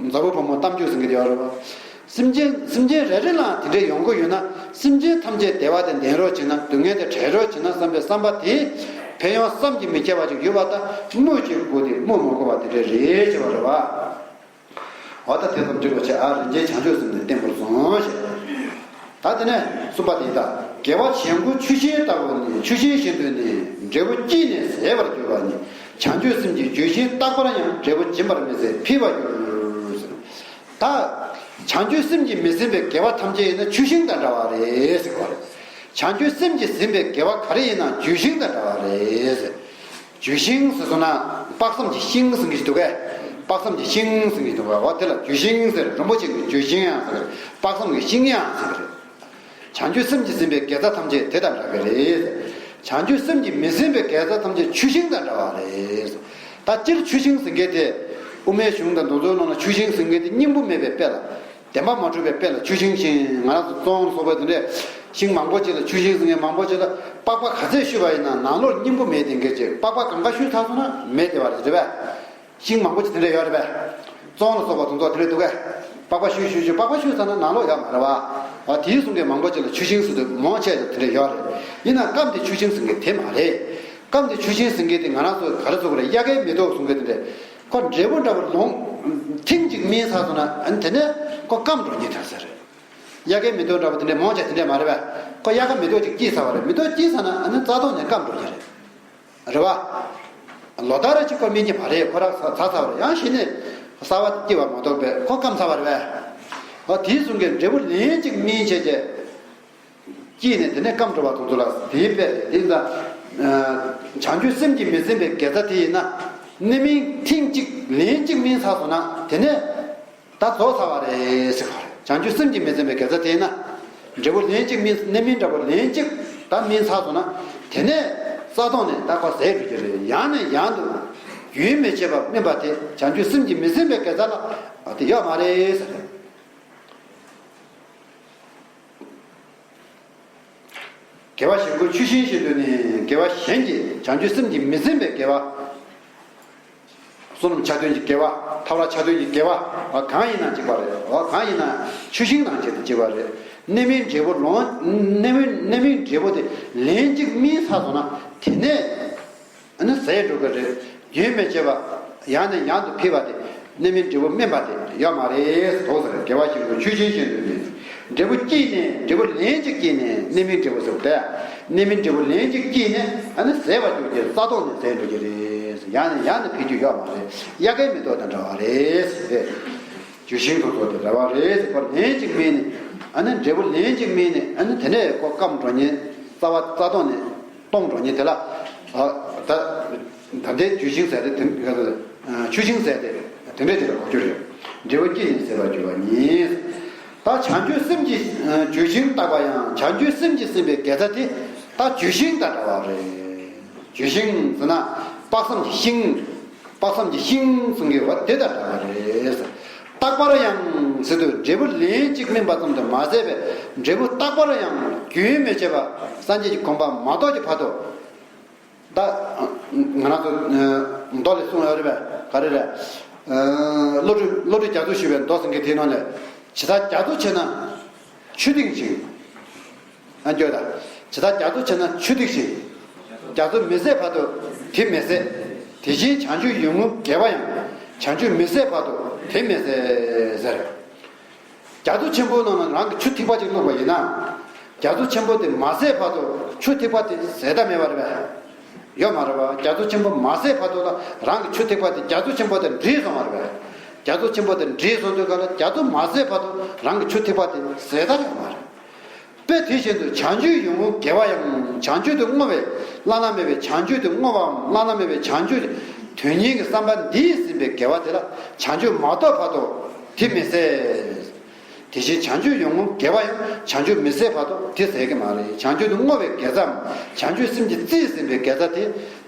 མཛའ་བོ་བུ་མོ་གཏམ་རྒྱུད་ཟེར་མཁན་དེ་ཡོད་རེད་པ། སེམས་ཅན་སེམས་ཅན་རེ་རེ་ལའང་དེ་འདྲའི་ཡོང་གི་ཡོད་ན། སེམས་ཅན་ཐམས་ཅད་བདེ་བ་དང་ལྡན་རོགས་བྱེད་ན། སྡུག་བསྔལ་དང་བྲལ་རོགས་བྱེད་ན་བསམ་པའི་བསམ་པ་དེ། ཕན་ཡོན་བསམ་གྱིས་མི་ཁྱབ་པ་ཅིག་ཡོད་པ་དང་སྨོས་ཅི་དགོས་ཏེ་སྨོས་མི་དགོས་པ་དེ་འདྲ་རེད་ཅེས་པ་རེད་བ། འོ་ད་དེ་ཙམ་གཅིག་པོ་བྱས། ཨ། རིན་ཆེན་བྱང་ཆུབ་སེམས་ནི་བརྟན་པོར་བཟུང་ཞེས། ད་དེ་ནས་གསུམ་པ་དེ་ད། དགེ་བ་བྱེད་སྒོ་ཆུ་ཤིང་ལྟ་བུ་ནི། ཆུ་ཤིང་བཞིན་དུ་ནི་འབྲས་བུ་སྐྱེས་ནས་ཟད་པར་འགྱུར་བ་ནི། བྱང་ཆུབ་སེམས་ཀྱི་ལྗོན་ཤིང་རྟག་པར་ཡང་། འབྲས་བུ་འབྱིན་པར་མི་བྱེད་འཕེལ་བར་འགྱུར། ད་བྱང་ཆུབ་སེམས་ཀྱིས་མི་ཟིན་པའི་དགེ་བ་ཐམས་ཅད་ཡིན་ན་ཆུ་ཤིང་དང་འདྲ་བ་རེད་ཟེར་བ་རེད། བྱང་ཆུབ་སེམས་ཀྱིས་ཟིན་པའི་དགེ་བ་ག་རེ་ཡིན་ན་ལྗོན་ཤིང་དང་འདྲ་བ་རེད་ཟེར། ལྗོན་ཤིང་ཟེར་སོང་ན་དཔག་བསམ་གྱི་ཤིང་ཟེར་གྱི་འདུག་གས། དཔག་བསམ་གྱི་ཤིང་ཟེར་གྱི་འདུག་གས། འོ་དེ་ལ་ལྗོན་ཤིང་ཟེར། རིན་པོ་ཆེ་གི་ལྗོན་ཤིང་ཡང་ཟེར། དཔག་བསམ་གྱི་ཤིང་ཡང་ཟེར་གྱི་རེད། བྱང་ཆུབ་སེམས་ཀྱིས་ཟིན་པའི་དགེ་རྩ་ཐམས་ཅད་དེ་དང་འདྲ་གི་རེད། བྱང་ཆུབ་སེམས་ཀྱིས་མི་ཟིན་པའི་དགེ་རྩ་ཐམས་ཅད་ཆུ་ཤིང་དང་འདྲ་བ་རེད། ད་སྤྱིར་ཆུ་ཤིང་ཟེར་མཁན་དེ་དབུ་མའི་གཞུང་དང་དེ་ཚོའི་ནང་ལ་ཆུ་ཤིང་ཟེར་མཁན་དེ་སྙིང་པོ་མེད་པའི་དཔེ་ལ། བདེན་པ་མ་གྲུབ་པའི་དཔེ་ལ་ཆུ་ཤིང་བཞིན། ང་རང་ཚོ་བཙོང་ལ་སོགས་པའི་དེ་འདྲས་ཤིང་མང་པོ་ཅིག་ལ། ཆུ་ཤིང་ཟེར་མཁན་མང་པོ་ཅིག་ལ་པགས་པ་ག་ཚད་བཤུས་པ་ཡིན་ན་ནང་ལོགས་སྙིང་པོ་མེད་དེ་འགས་ཅིག། པགས་པ་གང་ག་བཤུས་ཚར་སོང་ན་མེད་དེ་བ་རེད་པས། ཤིང་མང་པོ་ཅིག་དེ་འདྲས་ཡོད་རེད་པས། བཙོང་ལ་སོགས་པ་དེ་ཚོ་དེ་འདྲས་འདུག་གས། པགས་པ་བཤུས་བཤུས་བཤུས། པགས་པ་བཤུས་ཚར་ན་ནང་ལོགས་ཡོད་མ་རེད་པ། འོ་དེའི་གསུང་མཁན་མང་པོ་ཅིག་ལ་ཆུ་ཤིང་ཟེར་དུས་མང་ཆེ་ཤོས་དེ་འདྲས་ཡོད་རེད། ཡིན་ན་སྐབས་འདི་ཆུ་ཤིང་ཟེར་མཁན་དེ་མ་རེད། སྐབས་འདི་ཆུ་ཤིང་ཟེར་མཁན་དེ་ང་རང་ཚོ་ག་རེ་ཟེར་དགོས་རེད། དབྱར་ཁའི་མེ་ཏོག་ཟེར་མཁན་དེ་འདྲས། ཁོ་འབྲས་བུ་འདྲ་བོ་ལོང་ཐེངས་གཅིག་སྨིན་ཚར་སོང་ན། ཨ་ནི་དེ་ནས་ཁོ་སྐམ་འགྲོ་ཉེན་ཐོན་ས་རེད། དབྱར་ཁའི་མེ་ཏོག་འདྲ་བོ་དེ་འདྲས་མང་ཆེ་དེ་འདྲས་མ་རེད་པས། ཁོ་དབྱར་ཁ་མེ་ཏོག་ཅིག་སྐྱེས་ཚར་བ་རེད། མེ་ཏོག་སྐྱེས་ཚར་ན་ཨ་ནི་རྩ་ཐོག་ནས་སྐམ་འགྲོ་གི་རེད། རེད་པ། ལོ་ལྟར་གཅིག་ཁོ་སྨིན་གྱི་མ་རེད། ཁོ་རང་ཚ་ཚ་ཚར་བ་རེད། ཡང་གཞི་ནས་གསར་པ་སྐྱེ་བ་མ་གཏོགས་པས་ཁོ་སྐམ་ཚར་བ་རེད་པས། འོ་དེའི་གསུང་མཁན་འབྲས་བུ་ལན་གཅིག་སྨིན་བྱས་རྗེས། སྐྱེས་ནས་དེ་ནས་སྐམ་འགྲོ་བ་དེ་ཚོ་ལ་དེའི་དཔེ་རེད། དེ་ཡིན་ཙང་། བྱང་ཆུབ་སེམས་ཀྱིས་མི་ཟིན་པའི་དགེ་རྩ་དེ་ཡིན་ན། གནས་མིན་ཐེངས་གཅིག་ལན་གཅིག་སྨིན་ཚར་སོང་ན་དེ་ནས་ད་རྫོགས་ཚར་བ་རེད་ཟེར་བ་རེད། བྱང་ཆུབ་སེམས་ཀྱིས་མི་ཟིན་པའི་དགེ་རྩ་དེ་ཡིན་ན། འབྲས་བུ་ལན་གཅིག་སྨིན། གནས་མིན་འདྲ་བོ་ལན་གཅིག་ད་སྨིན་ཚར་སོང་ན། དེ་ནས་རྩ་ཐོག་ནས་ད་ཁོ་ཟད་འགྲོ་གི་རེད། ཡང་ནས་ཡང་དུ་རྒྱུན་མི་ཆད་པར་སྨིན་པ་དེ་བྱང་ཆུབ་སེམས་ཀྱིས་མི་ཟིན་པའི་དགེ་རྩ་ལ་དེ་ཡོད་མ་རེད་ཟེར། དགེ་བ་གཞན་ཀུན་ཆུ་ཤིང་བཞིན་དུ་ནི། དགེ་བ་གཞན་གྱིས། བྱང་ཆུབ་སེམས་ཀྱིས་མི་ཟིན་པའི་དགེ་བ། བསོད་ནམས་ཆ་མཐུན་གྱི་དགེ་བ། ཐབས་རང་ཆ་མཐུན་གྱི་དགེ་བ། འོ་གང་ཡིན་ན་གཅིག་པ་རེད། འོ་གང་ཡིན་ན་ཆུ་ཤིང་དང་ཆེད་དུ་གཅིག་པ་རེད། གནས་མིན་འབྲས་བུ་ལོང་། གནས་མིན་གནས་མིན་འབྲས་བུ་དེ་ལན་གཅིག་སྨིན་ཚར་སོང་ན་དེ་ནས། ཨ་ནི་ཟད་འགྲོ་གི་རེད། རྒྱུན་མི་ཆད་པ་ཡང་ནས་ཡང་དུ་འཕེལ་བ་དེ་གནས་མིན་འབྲས་བུ་སྨིན་པ་དེ་ཡོད་མ་རེད། དོགས་ཟེར། དགེ་བ་གཞན་ཀུན་ཆུ་ཤིང་བཞིན་དུ་ནི། འབྲས་བུ་སྐྱེས་ནས། འབྲས་བུ་ལན་གཅིག་སྐྱེས་ནས་གནས་མིན་འབྲས་བུ་ཟེར་བ་དེ། གནས་མིན་འབྲས་བུ་ལན་གཅིག་སྐྱེས་ནས་ཨ་ནི་ཟད་པར་འགྱུར་གྱི། རྩ་ཐོག་ནས་ཟད་འགྲོ་གི་རེད། ཡང་ནས་ཡང་དུ་འཕེལ་རྒྱུ་ཡོད་མ་རེད། དབྱར་ཁའི་མེ་ཏོག་དང་འདྲ་བ་རེད་ཟེར་ཏེ། ཆུ་ཤིང་དང་ཚོགས་ཏེ་འདྲ་བ་རེད་ཟེར། ཁོ་ལན་གཅིག་སྨིན་ནས། ཨ་ནི་འབྲས་བུ་ལན་གཅིག་སྨིན་ནས། ཨ་ནི་དེ་ནས་ཁོ་སྐམ་འགྲོ་ཉེན། རྩ་བ་རྩ་ཐོག་ནས་སྟོང་འགྲོ་ཉེན་དེ་ལ། ཨ་ད་ད་ལྟའི་ཆུ་ཤིང་ཟད་དེ་དེ། ཆུ་ཤིང་ཟད་དེ་དེ་འདྲས་དེ་ལ་གོ་རྒྱུ་རེད། འབྲས་བུ་སྐྱེས་ནས་ཟད་པར་འགྱུར་བ་ཉིད། ད་བྱང་ཆུབ་སེམས་ཀྱི་ལྗོན་ཤིང་རྟག་པར་ཡང་། བྱང་ཆུབ་སེམས་ཀྱིས་ཟིན་པའི་དགེ་རྩ་དེ། ད་ལྗོན་ཤིང་དང་འདྲ་བ་རེད། ལྗོན་ཤིང་ཟེར་ན་དཔག་བསམ་གྱི་ཤིང་། དཔག་བསམ་གྱི་ཤིང་གསུང་གི་བ་དེ་དང་འདྲ་བ་རེད། རྟག་པར་ཡང་ཟེར་དུས་འབྲས་བུ་ལན་གཅིག་སྨིན་པ་ཙམ་དུ་མ་ཟད་པའི་འབྲས་བུ་རྟག་པར་ཡང་རྒྱུན་མི་ཆད་པ་སངས་རྒྱས་ཀྱི་གོ་འཕང་མ་ཐོབ་ཀྱི་བར་དུ། ད་ང་རང་ཚོ་མདོ་ལས་གསུངས་ཡོད་རེད་པས། ག་རེ་རེད། བློ་གྲོས་བློ་གྲོས་རྒྱ་མཚོ་ཞུས་པའི་མདོ་ཟེར་མཁན་དེའི་ནང་ནས། ཇི་ལྟར་རྒྱ་མཚོ་ཆེ་ན་ཆུ་ཐིགས་བཞིན། ཨ་སྐྱོ་ད། ཇི་ལྟར་རྒྱ་མཚོ་ཆེ་ན་ཆུ་ཐིགས་བཞིན། རྒྱ་མཚོ་མི་ཟད་བར་དུ་དེ་མི་ཟད། དེ་བཞིན་བྱང་ཆུབ་ཡུལ་ངོར་དགེ་བ་ཡང་། བྱང་ཆུབ་མི་ཟད་བར་དུ་དེ་མི་ཟད་ཟེར། རྒྱ་མཚོ་ཆེན་པོའི་ནང་ན་རང་གི་ཆུ་ཐིགས་པ་ཅིག་བླུགས་པ་ཡིན་ན། རྒྱ་མཚོ་ཆེན་པོ་དེ་མ་ཟད་བར་དུ་ཆུ་ཐིགས་པ་དེ་ཟད་མཐའ་མེད་པ་རེད་པས། ཡོད་མ་རེད་པ། རྒྱ་མཚོ་ཆེན་པོ་མ་ཟད་བར་དུ་ལ་རང་གི་ཆུ་ཐིགས་པ་དེ་རྒྱ་མཚོ་ཆེན་པོ་དེ་འདྲེས་སོང་བ་རེད་པས། རྒྱ་མཚོ་ཆེན་པོ་དེ་འདྲེས་སོང་དུས་ག་ལ་རྒྱ་མཚོ་མ་ཟད་བར་དུ་རང་གི་ཆུ་ཐིགས་པ་དེ་ཟད་མཐའ་ཡོད་མ་རེད། དཔེ་དེ་བཞིན་དུ་བྱང་ཆུབ་ཡུལ་ངོར་དགེ་བ་ཡང་། བྱང་ཆུབ་ཏུ་བསྔོ་བའི་བླ་ན་མེད་པའི་བྱང་ཆུབ་ཏུ་བསྔོ་བའམ་བླ་ན་མེད་པའི་བྱང་ཆུབ་དོན་གཉེར་གྱི་བསམ་པ་འདིས་ཟིན་པའི་དགེ་བ་དེ་ལ་བྱང་ཆུབ་མ་ཐོབ་བར་དུ་དེ་མི་ཟད། དེ་བཞིན་བྱང་ཆུབ་ཡུལ་ངོར་དགེ་བ་ཡང་བྱང་ཆུབ་མི་ཟད་བར་དུ་དེ་ཟད་ཀྱི་མ་རེད། བྱང་ཆུབ་ཏུ་བསྔོ་བའི་དགེ་རྩའམ་བྱང་ཆུབ་སེམས་ཀྱིས་རྩིས་ཟིན་པའི་དགེ་རྩ་དེ་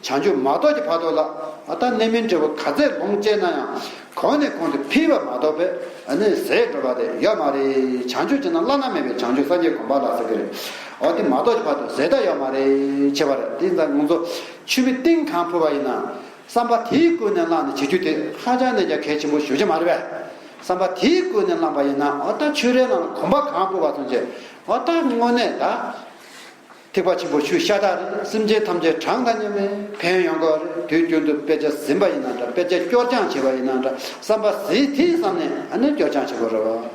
བྱང་ཆུབ་མ་ཐོབ་ཀྱི་བར་དུ་ལ། ཨ་ད་གནས་མིན་འབྲས་བུ་ག་ཚད་ལོངས་སྤྱད་ན་ཡང་། གོང་ནས་གོང་དུ་འཕེལ་བ་མ་གཏོགས་པའི་ཨ་ནི་ཟད་འགྲོ་བ་དེ་ཡོད་མ་རེད། བྱང་ཆུབ་ཅེ་ན་བླ་ན་མེད་པའི་བྱང་ཆུབ་སངས་རྒྱས་གོ་འཕང་ལ་ཟེར་གི་རེད། འོ་དེ་མ་གཏོགས་ཀྱི་བར་དུ་ཟད་མཐའ་ཡོད་མ་རེད། ཅེས་པ་རེད། དེ་ཙང་ང་ཚོ་ཆུ་མིག་གཏིང་གང་ཕུབ་པ་ཡིན་ན། བསམ་པ་དེའི་ཀུན་ནས་བསླངས་ནས་བྱེད་རྒྱུ་དེ་ཧ་ཅང་ནས་ཀྱང་གལ་ཆེན་པོ་ཞེ་པོ་ཅིག་མ་རེད་པས། བསམ་པ་དེའི་ཀུན་ནས་བསླངས་པ་ཡིན་ན། འོ་ད་ཆུ་རའི་ནང་ལ་གོམ་པ་གང་ཕུབ་པ་ཙམ་གྱིས། འོ་ད་དངོས་གནས་ད། ཐེག་པ་ཆེན་པོ་ཆོས་ཤ་སྟག་རེད། སེམས་ཅན་ཐམས་ཅད་གྲངས་དང་མཉམ་པའི་ཕན་ཡོན་ཡོང་གི་རེད། དུས་རྒྱུན་དུ་དཔེ་ཆ་ཟིན་པ་ཡིན་ན་འདྲ། དཔེ་ཆ་སྐྱོར་སྦྱང་བྱེད་པ་ཡིན་ན་འདྲ། བསམ་པ་གཟིགས་དེ་བསམ་ནས་ཨ་ནི་སྐྱོར་སྦྱང་བྱེད་དགོས་རེད་བ།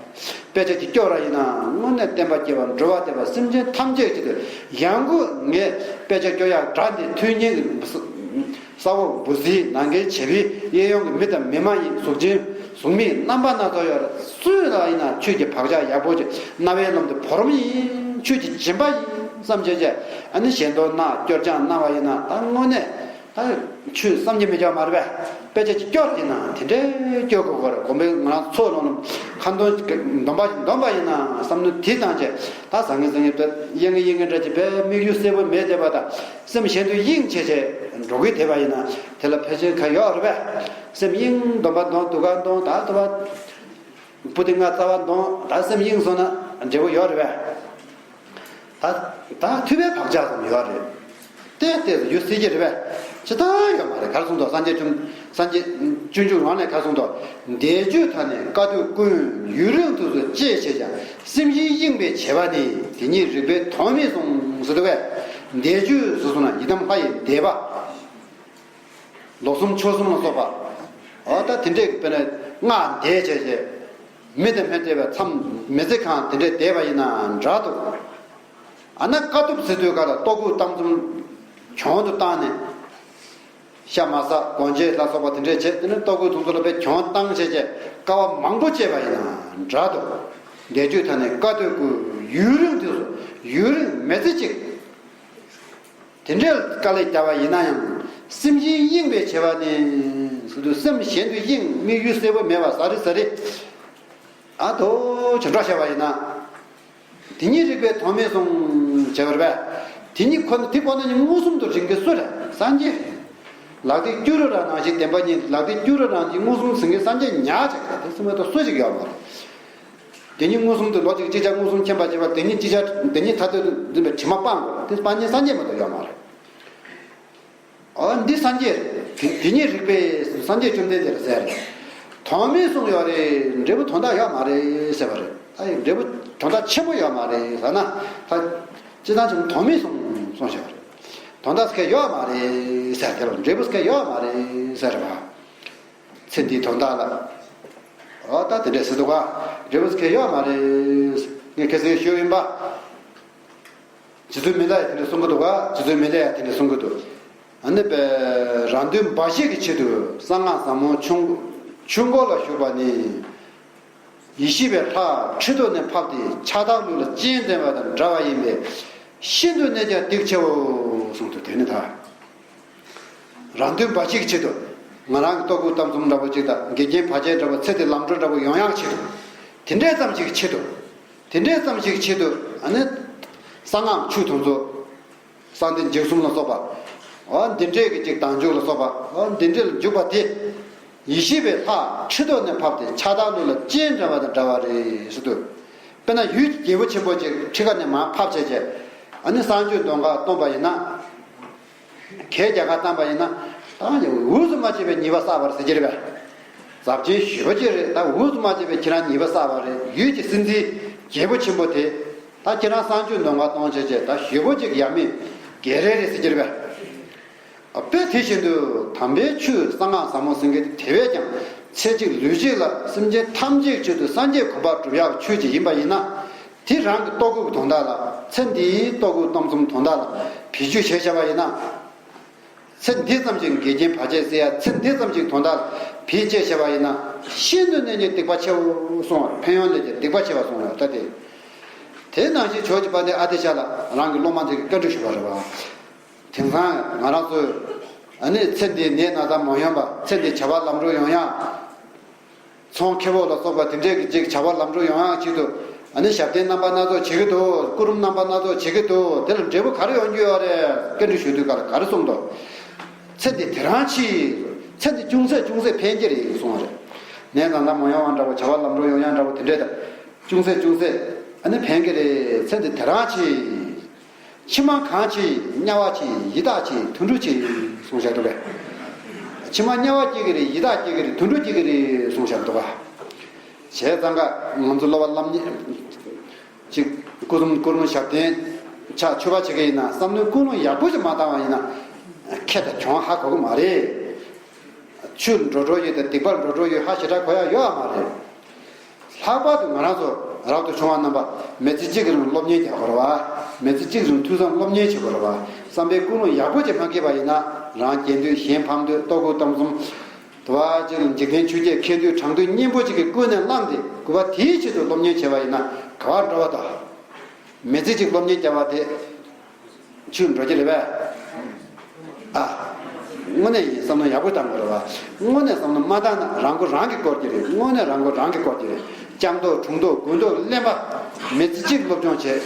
དཔེ་ཆ་གཅིག་སྐྱོར་བ་ཡིན་ན་དངོས་གནས་བསྟན་པ་སྐྱེ་བ་འགྲོ་བ་བདེ་བ་སེམས་ཅན་ཐམས་ཅད་ཀྱི་དུས་ཡང་སྒོས་ངས་དཔེ་ཆ་སྐྱོར་ཡག་དྲ་འདི་མཐུན་རྐྱེན་གྱི་ས་འོག་འབུ་སྲིན་ནང་འགལ་བྱེད་པའི་གཡས་གཡོན་གྱི་མི་དང་མི་མ་ཡིན་གཟུགས་ཅན་གཟུགས་མེད་རྣམ་པ་སྣ་ཚོགས་ཡོད་རེད། སུ་ལ་ཡིན་ན་ཆོས་ཀྱི་བག་ཆགས་ཡག་པོ་ཅིག་རྣ་བའི་ལམ་དུ་བོར་བ་ཡིན། ཆོས་ཀྱི་སྦྱིན་པ་ཡིན་བསམ་བྱས་བྱས་ཨ་ནི་ཞལ་འདོན་གནང་སྐྱོར་སྦྱང་གནང་བ་ཡིན་ན་ད་དངོས་གནས་ད་ཆོས་བསམ་གྱིས་མི་ཁྱབ་མ་རེད་པས། དཔེ་ཆ་ཅིག་སྐྱོར་ཡིན་ན་དེ་འདྲའི་སྐྱོར་དགོས་ཀྱི་རེད། དགོན་པའི་ང་རང་ཚོ་ལོང་ལ་ཁ་འདོན་གྱི་འདོན་པ་ཞིག་འདོན་པ་ཡིན་ན་བསམ་བློ་དེ་བཏང་བྱས་ད་བཟང་ངན་བཟང་ངན་དཔེ་གཡེང་གི་གཡེང་གི་འདྲ་ཅིག་དཔེ་དམིགས་ཡུལ་གསལ་པོ་མེད་བསྡད་པ་དང་། སེམས་གཞན་དུ་གཡེང་བྱས་བྱས་འགྲོ་གི་བསྡད་པ་ཡིན་ན་དེ་ལ་ཕལ་ཆེར་ཁ་ཡོད་རེད་པས། སེམས་གཡེང་། འདོན་པ་འདོན། དུ་ག་འདོན། ད་དུ་བ་པུ་ཏི་ང་རྩ་བ་འདོན། ད་སེམས་གཡེང་སོང་ན་འབྲས་བུ་ཡོད་རེད་པས། ད་ད་ཐུབ་པའི་བག་ཆགས་ཙམ་ཡོད་རེད། ཏེ་ཏེ་ཡོད་སྲིད་ཀྱི་རེད་པས། ཇི་ལྟར་ཡོད་མ་རེད། ག་རེ་གསུངས་འདུག་སངས་རྒྱས་བཅོམ་སངས་རྒྱས་སྤྱོད་འཇུག་རང་ནས་ག་རེ་གསུངས་འདུག་འདས་མཆོད་དང་ནི་དཀའ་སྡུག་ཀུན། ཡུན་རིང་དུས་སུ་སྤྱད་བྱས་ཀྱང་། སེམས་ཅན་གཡེང་བའི་བྱེད་པ་ནི། དེ་ཉིད་རིག་པའི་དོན་མིན་གསུངས་ཟེར་འདུག་པས། འདས་མཆོད་ཟེར་སོང་ན་ཡི་དམ་ལྷ་ཡི་འདས་པ། ལོ་གསུམ་ཕྱོགས་གསུམ་ལ་སོགས་པ། འོ་ད་དེ་འདྲས་ཀྱི་དཔེར་ན་སྔགས་བཟླས་བྱས་བྱས་མི་དང་མི་འབྲལ་བའི་མཚམས་མི་ཚེ་གང་དེ་འདྲས་བསྡད་པ་ཡིན་ན་འདྲ་འདུག་ཨ་ན་དཀའ་ཐུབ་ཟེར་དུས་ག་ལ་ལྟོ་གོས་གཏམ་གསུམ་གྱོང་དུ་བཏང་ནས། ཤ་མ་ཟ་སྒོ་འབྱེད་ལ་སོགས་པ་དེ་འདྲས་བྱས། དེ་ནས་ལྟོ་གོས་དུང་ཚོ་ལ་དཔེ་གྱོང་བཏང་བྱས་བྱས་དཀའ་བ་མང་པོ་སྤྱད་པ་ཡིན་ན་འདྲ་འདུག་འདས་མཆོད་དང་ནི་དཀའ་སྡུག་ཀུན། ཡུན་རིང་དུས་སུ་ཡུན་རིང་མི་ཚེ་གཅིག་དེ་འདྲའི་དཀའ་ལས་བརྒྱབ་པ་ཡིན་ན་ཡང་། སེམས་ཅན་གཡེང་བའི་བྱེད་པ་ནི། ཟེར་དུས་སེམས་གཞན་དུ་གཡེང་། དམིགས་ཡུལ་གསལ་པོ་མེད་པ་ཟ་རི་ཟ་རི། ཨ་དོ་ཇི་འདྲ་བྱས་པ་ཡིན་ན། དེ་ཉིད་རིག་པའི་དོན་མིན་གསུངས་བྱས་པ་རེད་པས། དེ་ཉིད་ཁོ་ན་དེ་ཁོ་ན་ཉིད་མངོན་སུམ་དུ་རིག་མཁན་སུ་རེད། སངས་རྒྱས། ལག་མཐིལ་སྐྱུ་རུ་ར་ནང་བཞིན་བདེན་པ་ཉིད། ལག་མཐིལ་སྐྱུ་རུ་ར་ནང་བཞིན་མངོན་སུམ་ཟིན་མཁན་སངས་རྒྱས་ཉག་གཅིག་རེད། དེ་སེམས་མེད་དུ་སུ་ཞིག་ཡོད་མ་རེད། དེ་ཉིད་མངོན་སུམ་དུ་ལོ་གཅིག་ཅིག་ཅར་མངོན་སུམ་མཁྱེན་པར་བྱེད་པ། དེ་ཉིད་ཅིག་ཅར་དེ་ཉིད་མཐར་ཐུག་ཏུ་འཛིན་པའི་དྲི་མ་སྤང་དགོས། དེ་སྤང་མཁན་སངས་རྒྱས་མ་གཏོགས་ཡོད་མ་རེད། འོ་འདི་སངས་རྒྱས་རེད། དེ་དེ་ཉིད་རིག་པའི་སངས་རྒྱས་བཅོམ་ལྡན་འདས་ལ་ཟེར་རེད། དོན་མིན་གསུངས་ཡོད་རེད། འབྲས་བུ་དོན་དག་ཡོད་མ་རེད་ཟེར་བ་རེད། ཨ་ཡི་འབྲས་བུ་དོན་དག་ཆེན་པོ་ཡོད་མ་རེད་ཟེར་ན། ད་སྤྱིར་བཏང་ཅིག་དོན་མིན་གསུངས་གསུངས་བཞག་པ་རེད། དོན་དག་ཟེར་མཁན་ཡོད་མ་རེད་ཟེར། དེ་ལ་འབྲས་བུ་ཟེར་མཁན་ཡོད་མ་རེད་ཟེར་བ། ཚེ་འདིའི་དོན་དག་ལ། འོ་ད་དེ་འདྲས་ཟེར་འདུག་ག་འབྲས་བུ་ཟེར་མཁན་ཡོད་མ་རེད། ངས་ཁ་སང་ཞུས་ཡིན་པ། རྗེ་བཙུན་མི་ལ་ཡང་དེ་འདྲ་གསུང་གི་འདུག་ག་རྗེ་བཙུན་མི་ལ་ཡང་དེ་འདྲ་གསུང་གི་འདུག་ཨ་ནི་པའི་རང་དོན་འབའ་ཞིག་གི་ཆེད་དུ་གསང་སྔགས་ཟབ་མོ་ཆོས་ཆོས་འཁོར་ལ་ཞུགས་པ་ནི། ཡེ་ཤེས་པའི་ལྷ་ཁྲི་ཐོག་ནས་ཕབ་སྟེ་ཕྱག་དར་ལུགས་ལ་སྤྱན་འདྲེན་པ་དང་འདྲ་བ་ཡིན་པས། ཤིན་ཏུ་ནས་ཀྱང་སྡིག་ཆེའོ་གསུངས་འདུག་དེ་ནི་ད། རང་དོན་འབའ་ཞིག་གི་ཆེད་དུ། ང་རང་གི་ལྟོ་གོས་གཏམ་གསུམ་འདྲ་པོ་ཅིག་དང་། འགལ་རྐྱེན་བར་ཆད་འདྲ་པོ། ཚེ་འདི་ལམ་འགྲོ་འདྲ་པོ་ཡོང་ཡག་ཆེད་དུ། དེ་འདྲའི་ཙམ་ཞིག་གི་ཆེད་དུ། དེ་འདྲའི་ཙམ་ཞིག་གི་ཆེད་དུ་ཨ་ནི། གསང་སྔགས་ཆོས་དུང་ཚོ། གསང་བདེ་འཇིགས་གསུམ་ལ་སོགས་པ། འོ་འདི་འདྲའི་གི་ཅིག་དང་འཇུག་ལ་སོགས་པ། འོ་འདི་འདྲའི་ལ་འཇུག་པ་དེ། ཡེ་ཤེས་པའི་ལྷ་ཁྲི་ཐོག་ནས་ཕབ་སྟེ་ཕྱག་དར་ལུགས་ལ་སྤྱན་འདྲེན་པ་དང་འདྲ་བ་རེད་ཟེར་དུས། དཔེར་ན་ཡུལ་གྱི་རྒྱལ་པོ་ཆེན་པོ་ཅིག་ཁྲི་ཁ་ནས་མར་ཕབ་བྱས་བྱས། ཨ་ནི་གསང་སྤྱོད་མདོ་འགག་སྟོན་པ་ཡིན་ན། གད་རྒྱག་ག་བཏང་པ་ཡིན་ན། ད་ནི་འུ་ཚོ་མ་བྱས་པའི་ཉེས་པ་བསགས་པ་རེད་ཟེར་གྱི་རེད་པས། ཟབ་ཆེན་ཞེ་པོ་ཅིག་རེད། ད་འུ་ཚོ་མ་བྱས་པའི་ཁྱེད་རང་ཉེས་པ་བསགས་པ་རེད། ཡུལ་གྱི་སྲིད་འཛིན་རྒྱལ་པོ་ཆེན་པོ་དེ། ད་ཁྱེད་རང་གསང་སྤྱོད་མདོ་འགག་གཏོང་བྱས་བྱས་ད་ཞེ་པོ་ཅིག་ཡ་མེད་ཀེ་རེ་རེད་ཟེར་གྱི་རེད་པས། དཔེ་དེ་བཞིན་དུ་དམ་པའི་ཆོས་གསང་སྔགས་ཟབ་མོ་ཟེར་མཁན་དེ་དེ་བས་ཀྱང་ཚེ་གཅིག་ལུས་གཅིག་ལ་སེམས་ཅན་ཐམས་ཅད་ཆེད་དུ་སངས་རྒྱས་གོ་འཕང་སྒྲུབ་ཡག་ཆོས་ཅིག་ཡིན་པ་ཡིན་ན། དེ་རང་གི་ལྟོ་གོས་ཀྱི་དོན་དག་ལ། ཚེ་འདིའི་ལྟོ་གོས་གཏམ་གསུམ་དོན་དག་ལ་བེད་སྤྱོད་བྱས་བྱས་པ་ཡིན་ན། ཚེ་འདི་ཙམ་ཞིག་འགལ་རྐྱེན་བར་ཆད་སེལ་ཡ། ཚེ་འདི་ཙམ་ཞིག་དོན་དག་ལ་བེད་སྤྱད་བྱས་པ་ཡིན་ན། ཤིན་ཏུ་ནས་ཀྱང་སྡིག་པ་ཆེའོ་གསུངས་པ། ཕན་ཡོན་ལས་ཀྱང་སྡིག་པ་ཆེ་བ་གསུངས་པ་ལྟ་སྟེ། དེ་ནང་བཞིན་ཇོ་བོ་རྗེ་དཔལ་ལྡན་ཨ་ཏི་ཤ་ལ་རང་གི་སློབ་མ་དེ་གིས་བཀའ་འདྲི་ཞུས་པ་རེད་བ། དེང་སང་ང་རང་ཚོས་ཨ་ནི་ཚེ་འདིའི་ནད་ན་ཚ་མ་ཡོང་བ། ཚེ་འདིའི་བྱ་བ་ལམ་འགྲོ་ཡོང་ཡག། ཚོང་ཁེ་སྤོགས་ལ་སོགས་པ་དེ་འདྲས་ཀྱི་ཅིག་བྱ་བ་ལམ་འགྲོ་ཡོང་ཡག་ཆེད་དུ། ཨ་ནི་ཞབས་བརྟན་རྣམ་པ་སྣ་ཚོགས་བྱེད་ཀྱི་འདུག་སྐུ་རུམ་རྣམ་པ་སྣ་ཚོགས་བྱེད་ཀྱི་འདུག་དེ་ལ་འབྲས་བུ་ག་རེ་ཡོང་རྒྱུ་ཡོད་རེད། བཀའ་འདྲི་ཞུ་དུས་ག་ལ་ག་རེ་གསུངས་འདུག་ཚེ་འདི་དེ་རང་འཆི། ཚེ་འདི་ཅུང་ཟད་ཅུང་ཟད་ཕན་གྱི་རེད་གསུངས་པ་རེད། ནད་ན་ཚ་མ་ཡོང་བ་འདྲ་བོ། བྱ་བ་ལམ་འགྲོ་ཡོང་ཡག་འདྲ་བོ་དེ་འདྲས་དང་། ཅུང་ཟད་ཅུང་ཟད་ཨ་ནི་ཕན་གྱི་རེད། ཚེ་འདི་དེ་རང་འཆི། ཕྱི་མ་གང་འཆི། དམྱལ་བ་འཆི། ཡི་དྭགས་འཆི། དུད་འགྲོ་འཆི་གསུངས་བཞག་འདུག་གས། ཕྱི་མ་དམྱལ་བ་སྐྱེ་གི་རེད། ཡི་དྭགས་སྐྱེ་གི་རེད། དུད་འགྲོ་སྐྱེ་གི་རེད་གསུངས་བཞག་འདུག་གས། བྱས་ཙང་ཀ་ང་ཚོ་སློབ་པ་སློབ་གཉེར་ཅིག་སྐུ་གསུམ་སྐུ་རུམ་ཞབས་བརྟན་ ཆ་ཆུ་བ་བྱེད་ཀྱི་ཡིན་ན་བསམ་བློའི་ཀུན་སློང་ཡག་པོ་ཞིག་མ་བཏང་བ་ཡིན་ན་ཁེ་དང་གྱོང་ཧ་གོ་གི་མ་རེད། ཆུ་འགྲོ་འགྲོ་ཡོད་དེ་སྡིག་པ་འགྲོ་འགྲོ་ཡོད་ཧ་ཞེ་དྲག་གོ་ཡ་ཡོད་ཨ་མ་རེད། ལྷག་པར་དུ་ང་རང་ཚོ་རབ་ཏུ་བྱུང་བ་རྣམ་པ་མི་ཚེ་གཅིག་གི་རིང་སློབ་གཉེར་རྒྱག་དགོས་རེད་བ། མི་ཚེ་གཅིག་རིང་ཐོས་བསམ་སློབ་གཉེར་བྱེད་དགོས་རེད་བ། བསམ་པའི་ཀུན་སློང་ཡག་པོ་ཅིག་མ་སྐྱེས་པ་ཡིན་ན་རང་རྒྱལ་འདོད་གཞན་ཕམ་འདོད་ལྟོ་གོས་གཏམ་གསུམ། དུ་བ་གཅིག་ལ་འཇིག་རྟེན་ཆོས་བརྒྱད་ཁེ་འདོད་གྲགས་འདོད་གཉེན་པོ་གཅིག་གི་ཀུན་ནས་བསླངས་ཏེ་དགོས་པ་དེའི་ཆེད་དུ་སློབ་གཉེར་བྱས་པ་ཡིན་ན་ག་བར་འགྲོ་བ་དང་། མི་ཚེ་གཅིག་སློབ་གཉེར་བྱ་བ་དེ་ཆུད་འགྲོ་གི་རེད་པས། ཨ། དངོས་གནས་ཡིན་བསམ་བློ་ཡག་པོ་བཏང་དགོས་རེད་བ། དངོས་གནས་བསམ་བློ་མ་བཏང་ན་རང་མགོ་རང་གིས་སྐོར་གྱི་རེད། དངོས་གནས་རང་མགོ་རང་གིས་སྐོར་གྱི་རེད། ལྕང་མདོག་གྲུང་མདོག་དགུ་མདོག་གླེན་པ་མི་ཚེ་གཅིག་སློབ་སྦྱོང་བྱེད།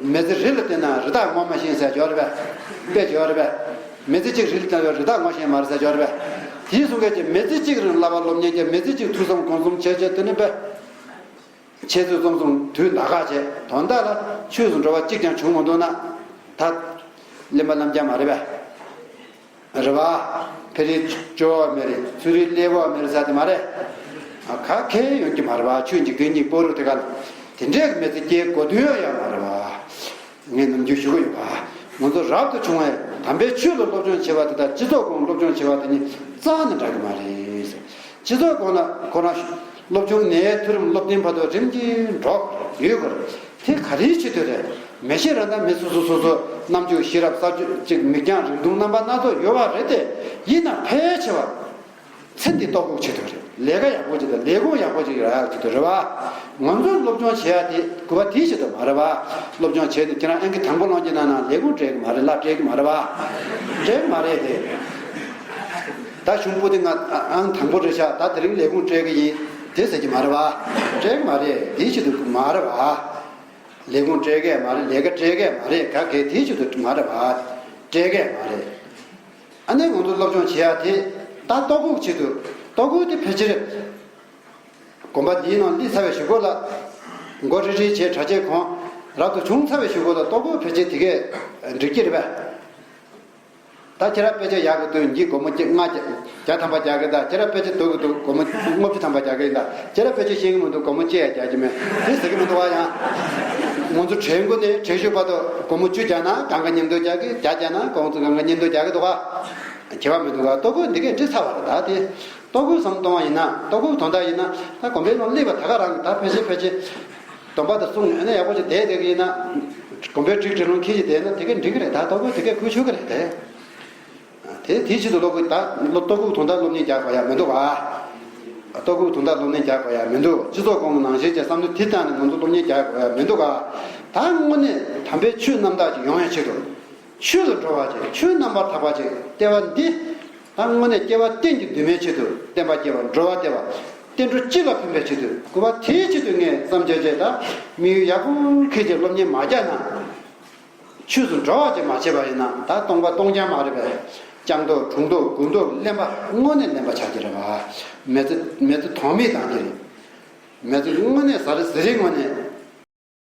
མི་ཚེ་རི་ལ་བལྟས་ན་རི་དྭགས་ངོ་མ་ཤེས་ཟེར་ཡོད་རེད་པས། དཔེ་ཡོད་རེད་པས། མི་ཚེ་གཅིག་རི་ལ་བལྟས་པས་རི་དྭགས་ངོ་ཤེས་མ་རེད་ཟེར་ཡོད་རེད་པས། དེའི་གསུང་སྐད་ཀྱི་མི་ཚེ་གཅིག་རིང་བསླབ་པ་སློབ་གཉེར་གྱི་མི་ཚེ་གཅིག་ཐོས་བསམ་སྒོམ་གསུམ་བྱས་བྱས་དེ་ནི་པས། ཆེད་དུ་བཙོང་བཙོང་དུས་ལ་ཁ་བྱས་དོན་དག་ལ་ཆོས་སུ་འགྲོ་བ་གཅིག་ཀྱང་བྱུང་མ་འདུག་ན། ད་གླེན་པ་གླེན་རྐྱང་མ་རེད་པས། རེད་བ། ཕ་རི་ཅོ་བ་མེ་རི་ཚུ་རི་ལེ་བ་མེ་རི་ས་དེ་མ་རེད། ཨ་ཁ་ཁེ་ཡོང་གི་མ་རེད་བ། ཆོས་འཇིག་རྟེན་གཉིས་པོ་རུ་དེ་ག་ལ་དེ་འདྲའི་མི་ཚེ་སྐྱེལ་དགོས་དོན་ཡང་མ་རེད་བ། ངས་ནམ་རྒྱུན་ཞུ་གི་ཡོད་པ། ང་ཚོ་རབ་ཏུ་བྱུང་བའི་དམ་པའི་ཆོས་ལ་སློབ་སྦྱོང་བྱེད་པ་དེ་དང་སྤྱི་ཚོགས་གོང་སློབ་སྦྱོང་བྱེད་པ་དེ་གཉིས་རྩ་ནས་འདྲ་གི་མ་རེད། སྤྱི་ཚོགས་གོང་ན་ཁོ་རང་སློབ་ཆུང་ནས་མཐོ་རིམ་སློབ་ཆེན་བར་དུ་རིམ་གྱིས་འགྲོ་ཡོད་དགོས་རེད། དེ་ག་རེའི་ཆེད་དུ་རེད། མི་ཤེས་ར་ད་མི་སོ་སོ་སོ་སོ་རྣམ་དཔྱོད་ཤེས་རབ་གསར་བརྗེ་གཅིག་མིག་རྒྱང་རིང་ཐུང་རྣམ་པ་སྣ་ཚོགས་ཡོད་པ་རེད་དེ། ཡིན་ན་ཕལ་ཆེ་བ། ཚེ་འདི་ལྟོ་གོས་ཆེད་དུ་རེད། ལས་ཀ་ཡག་པོ་བྱེད་དང་ལས་ཁུངས་ཡག་པོ་ཅིག་ཡོད་ཡག་ཆེད་དུ་རེད་བ། ང་ཚོས་སློབ་སྦྱོང་བྱེད་ཡ་དེ་དགོས་པ་དེའི་ཆེད་དུ་མ་རེད་བ། སློབ་སྦྱོང་བྱས་ནས་ཁྱེད་རང་ཨང་ཀི་དང་པོ་ལོན་གྱི་ན་ན་ལས་ཁུངས་སྤྲད་གི་མ་རེད། ལ་སྤྲད་གི་མ་རེད་བ། སྤྲད་གི་མ་རེད་དེ། ད་གཞུང་པོ་དེ་ང་ཨང་དང་པོ་རེད་ཤག་ད་དེ་རིང་ལས་ཁུངས་སྤྲད་གི་ཡིན་དེ་ཟེར་གྱི་མ་རེད་བ། སྤྲད་གི་མ་རེད། དེའི་ཆེད་དུ་མ་རེད་བ། ལས་ཁུངས་སྤྲད་གི་མ་རེད། ལས་ཀ་སྤྲད་གི་མ་རེད། ག་གེ་དེའི་ཆེད་དུ་མ་རེད་བ། སྤྲད་གི་མ་རེད། ཨ་ནི་ང་ཚོ་སློབ་སྦྱོང་བྱེད་ཡ་དེ་ད་ལྟོ་གོས་ཆེད་དུ། ལྟོ་གོས་དེ་ཕལ་ཆེར་དགོན་པ་འདིའི་ནང་སླེབས་ཚར་བའི་གཞུག་གུ་ལ་མགོ་རིལ་རིལ་བྱས་གྲྭ་ཆས་གོན་རབ་ཏུ་བྱུང་ཚར་བའི་གཞུག་གུ་ལ་ལྟོ་གོས་ཕལ་ཆེར་དེ་གས་འགྲིག་གི་རེད་པས། ད་ཁྱེད་རང་དཔེ་ཆ་ཡག་གི་འདུག་འདི་སྒོར་མོ་བརྒྱ་ལྔ་བརྒྱ་བརྒྱ་ཐམ་པ་རྒྱག་གི་འདུག་ཁྱེད་རང་དཔེ་ཆ་སྡུག་གི་འདུག་སྒོར་མོ་ལྔ་བཅུ་ཐམ་པ་རྒྱག་གི་འདུག་ཁྱེད་རང་དཔེ་ཆ་ཤེས་གི་མི་འདུག་སྒོར་མོ་གཅིག་ཡང་རྒྱག་གི་མེད་དེ་ཟེར་གི་མི་འདུག་བ། ཡང་ང་ཚོ་གྲོན་དགོས་ནས་གྲོན་ཞུ་བར་དུ་སྒོར་མོ་བཅུ་རྒྱག་ན་གང་ག་མཉམ་དུ་རྒྱག་གི། བརྒྱ་རྒྱག་ན་གང་ག་མཉམ་དུ་རྒྱག་གི་འདུག་བ། བྱེད་པ་མི་འདུག་ག་ལྟོ་གོས་འདི་གས་འགྲིག་ཚར་བ་རེད། ད་དེ་ལྟོ་གོས་བསམ་གཏོང་བ་ཡིན་ན། ལྟོ་གོས་དོན་དག་ཡིན་ན་ད་དགོན་པའི་ནང་སླེབས་པ་ད་ག་རང་གི་ད་ཕལ་ཆེར་ཕལ་ཆེར་སྡོམ་པ་དང་སྲུང་ཨ་ནི་ཡག་པོ་ཅིག་བསྡད་བསྡད་གི་ཡིན་ན། དགོན་པའི་ཁྲིག་ཁྲི་ལོང་ཁྱེར་གྱི་བསྡད་ན་དེ་གས་འགྲིག་གི་རེད། ད་ལྟོ་གོས་དེ་གས་ཁུར་ཆོག་གི་རེད་དེ། དེ་དེའི་ཆེད་དུ་སློབ་གོས་ད་སློབ་ལྟོ་གོས་དོན་དག་སློབ་གཉེར་རྒྱག་དགོས་ཡ་མི་འདུག་ག་ལྟོ་གོས་དོན་དག་སློབ་གཉེར་རྒྱག་དགོས་ཡ་མི་འདུག་སྤྱི་ཚོགས་གོང་གི་ནང་བཞིན་གྱི་བསམ་བློ་དེ་བཏང་ནས་ང་ཚོ་སློབ་གཉེར་རྒྱག་དགོས་ཡ་མི་འདུག་ག་ད་དངོས་གནས་དམ་པའི་ཆོས་རྣམ་དག་ཅིག་ཡོང་ཡ་ཆེད་དུ། ཆོས་ལ་འགྲོ་བ་ཅིག་ཆོས་རྣམ་པར་དག་པ་ཅིག་སྟེར་བ་འདི། ད་དངོས་གནས་སྐྱེ་བ་གཏན་གྱི་འདུན་མའི་ཆེད་དུ་བསྟན་པ་སྐྱེ་བ་འགྲོ་བ་སྟེར་བ། བསྟན་འགྲོ་སྤྱི་ལ་ཕན་པའི་ཆེད་དུ་དགོས་པ་དེའི་ཆེད་དུ་ངས་བསམ་བྱས་བྱས་ད་དམིགས་ཡུལ་ཡག་པོ་འཁྱེར་བྱས་སློབ་གཉེར་མ་རྒྱག་ན། ཆོས་སུ་འགྲོ་བ་ཅིག་མ་བྱས་པ་ཡིན་ན་ད་སྟོང་པ་སྟོང་རྐྱང་མ་རེད་པས། ལྕང་མདོག་གྲུང་མདོག་དགུ་མདོག་གླེན་པ་དངོས་གནས་གླེན་པ་ཆགས་ཀྱི་རེད་བ། མི་ཚེ་མི་ཚེ་དོན་མེད་བཏང་གི་རེད། མི་ཚེ་དངོས་གནས་ཟ་རེ་ཟི་རེའི་ངོས་ནས་